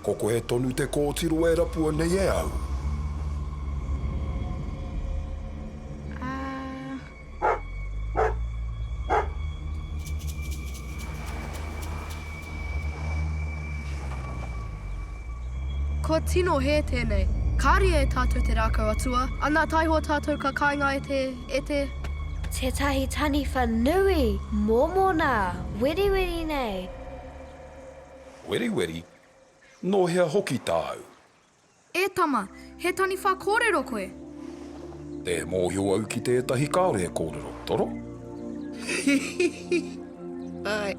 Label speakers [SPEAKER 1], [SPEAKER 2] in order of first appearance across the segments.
[SPEAKER 1] Ko koe tonu te kōtiro e rapua nei e au.
[SPEAKER 2] Kua tino hē tēnei. Kāre e tātou te rākau atua, ana taihoa tātou ka kāinga e te, e te.
[SPEAKER 3] Tētahi taniwha nui, mōmona, weriweri nei.
[SPEAKER 1] Weriweri? Nō hea hoki tāu?
[SPEAKER 2] E tama, he taniwha kōrero koe?
[SPEAKER 1] Tē mōhio au ki tētahi kāore e kōrero, toro?
[SPEAKER 4] Hihihi! Āe,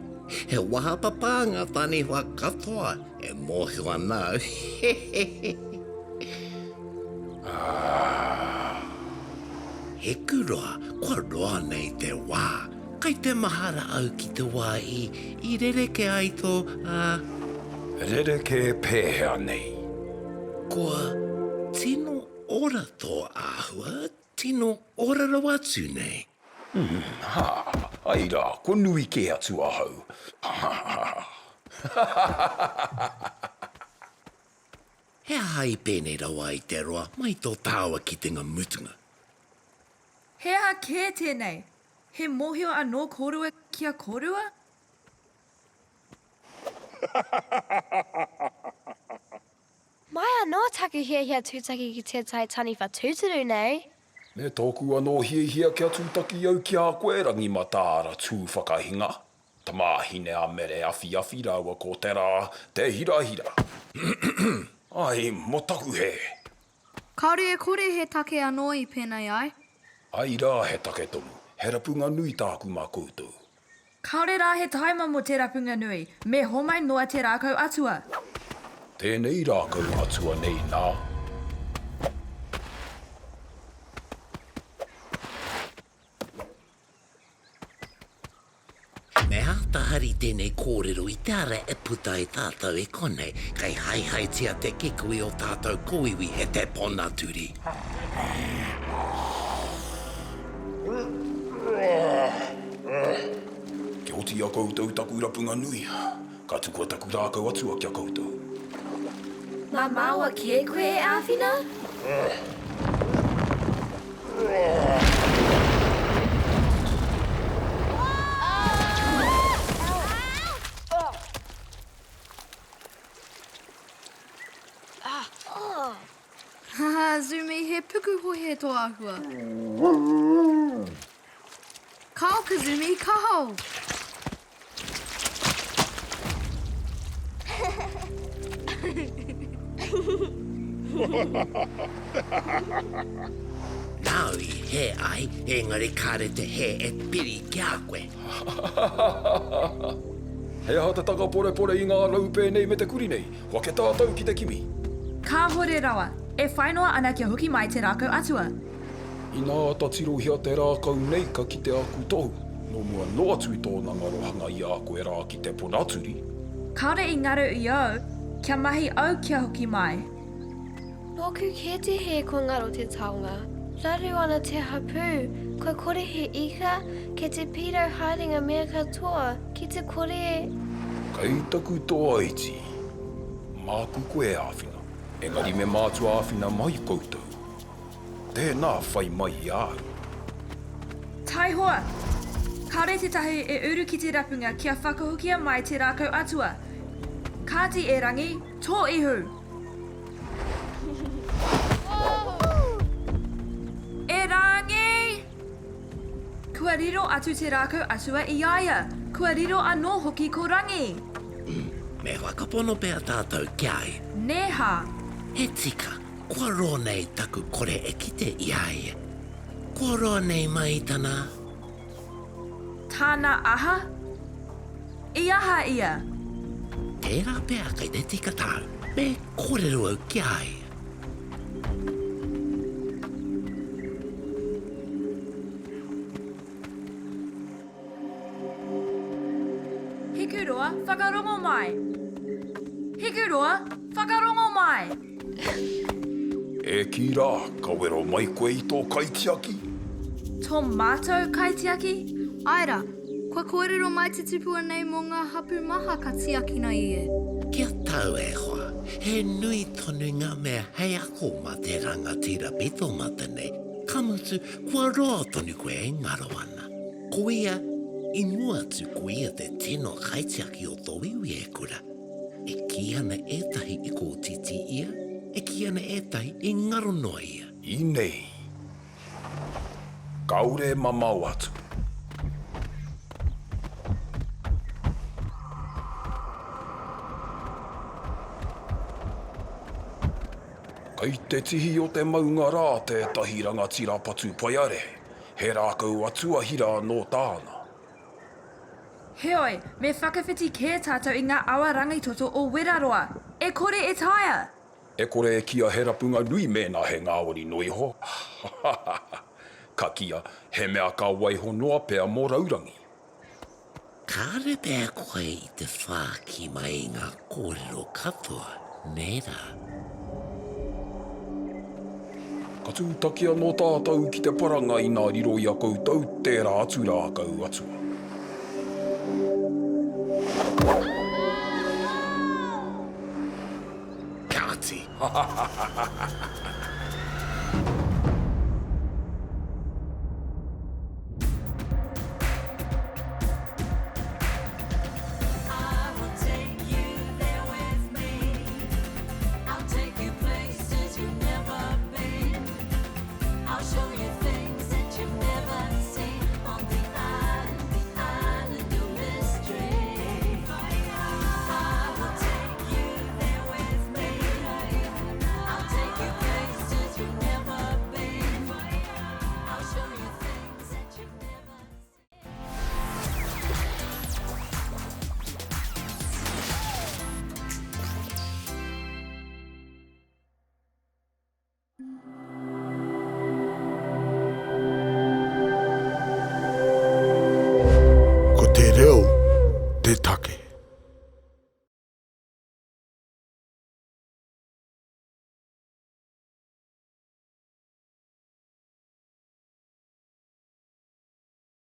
[SPEAKER 4] he waha papā ngā taniwha katoa e mōhio ana au, hehehe! Hekuroa, kua roa nei te wā. Kai te mahara au ki te wā i, i rerekē ai tō, ā.
[SPEAKER 1] Rerekē pēhea nei?
[SPEAKER 4] Kua tino ora tō āhua, tino ora rawa atu nei.
[SPEAKER 1] Umm, hā, ai rā, kua nui kē atu ahau. Ha, ha, ha.
[SPEAKER 4] He aha i pēnei rawa ai te roa mai tō tāua kitenga mutunga?
[SPEAKER 5] He aha kē tēnei? He mōhio anō kōrua ki a kōrua?
[SPEAKER 3] Mai anō taku hiahia tūtaki ki tētahi taniwha tūturu nei.
[SPEAKER 1] Me tōku anō hiahia kia tūtaki au ki a koe Rangi Mataara tū whakahinga, tamāhine a Mere Awhiawhi rāua ko Te Rā Te Hirahira. Ai, mō taku hē.
[SPEAKER 2] Kāore e kore he take anō i pēnei ai.
[SPEAKER 1] Ai rā he take tonu, he rapunga nui tāku mā koutou.
[SPEAKER 5] Kāore rā he taima mō te rapunga nui, me homai noa te rākau atua.
[SPEAKER 1] Tēnei rākau atua nei nā.
[SPEAKER 4] Me āta hari tēnei kōrero i te ara e puta ai tātou i konei, kei haehaetia te kikui o tātou kōiwi e te ponaturi.
[SPEAKER 1] Kia oti i a koutou taku rapunga nui, ka tukua taku rākau atua ki a koutou.
[SPEAKER 3] Mā māua kē koe e āwhina?
[SPEAKER 2] Haha, Zumi, he pukuhohe tō āhua. Kao, Kazumi, kao!
[SPEAKER 4] Nāu i hē ai, engari kāre te hē e piri ki a koe.
[SPEAKER 1] He aha te takaporepore i ngā rau pēnei me te kuri nei? Hoake tātou ki te kimi.
[SPEAKER 5] Kāhore rawa. E whai noa ana kia hoki mai te rākau atua.
[SPEAKER 1] Inā āta tirohia te rākau nei ka kite aku tohu, nō mua noa atu i tōna ngarohanga i a koe rā ki te ponaturi.
[SPEAKER 5] Kāore i ngaro i au, kia mahi au kia hoki mai.
[SPEAKER 3] Nōku kē te hē kua ngaro te taonga. Raru ana te hapū, kua kore he ika, kei te pīrau haere ngā mea katoa, ki te kore e.
[SPEAKER 1] Kei taku toa iti, māku koe e āwhina, engari me mātua āwhina mai koutou. Tēnā whai mai i a au.
[SPEAKER 5] Taihoa! Kāore tētahi e uru ki te rapunga kia whakahokia mai te rākau atua. Kāti e Rangi, tō ihu! E Rangi! Kua riro atu te rākau atua i a ia, kua riro anō hoki ko Rangi!
[SPEAKER 4] Me whakapono pea tātou ki a ia.
[SPEAKER 5] Nē hā?
[SPEAKER 4] He tika. Kua roa nei taku kore e kite i a ia. Kua roa nei mai tana.
[SPEAKER 5] Tana aha? I aha ia?
[SPEAKER 4] Tērā pea kei te tika tāu. Me kōrero au ki a ia.
[SPEAKER 5] Hikuroa, whakarongo mai! Hikuroa, whakarongo mai!
[SPEAKER 1] E kī rā, ka wero mai koe i tō kaitiaki?
[SPEAKER 5] Tō mātou kaitiaki?
[SPEAKER 2] Āe rā, kua kōrero mai te tupua nei mō ngā hapū maha ka tiakina ia.
[SPEAKER 4] Kia tau e hoa. He nui tonu ngā mea hei ako mā te rangatira pito mata nei, ka mutu kua roa tonu koe e ngaro ana. Ko ia, i mua atu ko ia te tino kaitiaki o tō iwi e Kura. E kī ana ētahi i kōtiti ia, e kī ana ētahi i ngaro noa ia.
[SPEAKER 1] I nei. Kaore mamao atu. Kei te tihi o te maunga rā tētahi rangatira patupaiarehe, he rākau atua hira anō tāna.
[SPEAKER 5] Heoi, me whakawhiti kē tātou i ngā awa rangitoto o Weraroa. E kore e taea!
[SPEAKER 1] E kore e kīa he rapunga nui mēnā he ngāwari noa iho. Ka kīa, he mea ka waiho noa pea mō raurangi.
[SPEAKER 4] Kāre pea koe i te whāki mai i ngā kōrero katoa, nē rā?
[SPEAKER 1] Ka tūtaki anō tātou ki te paranga inā riro i a koutou tērā atu rākau atua. Kāti.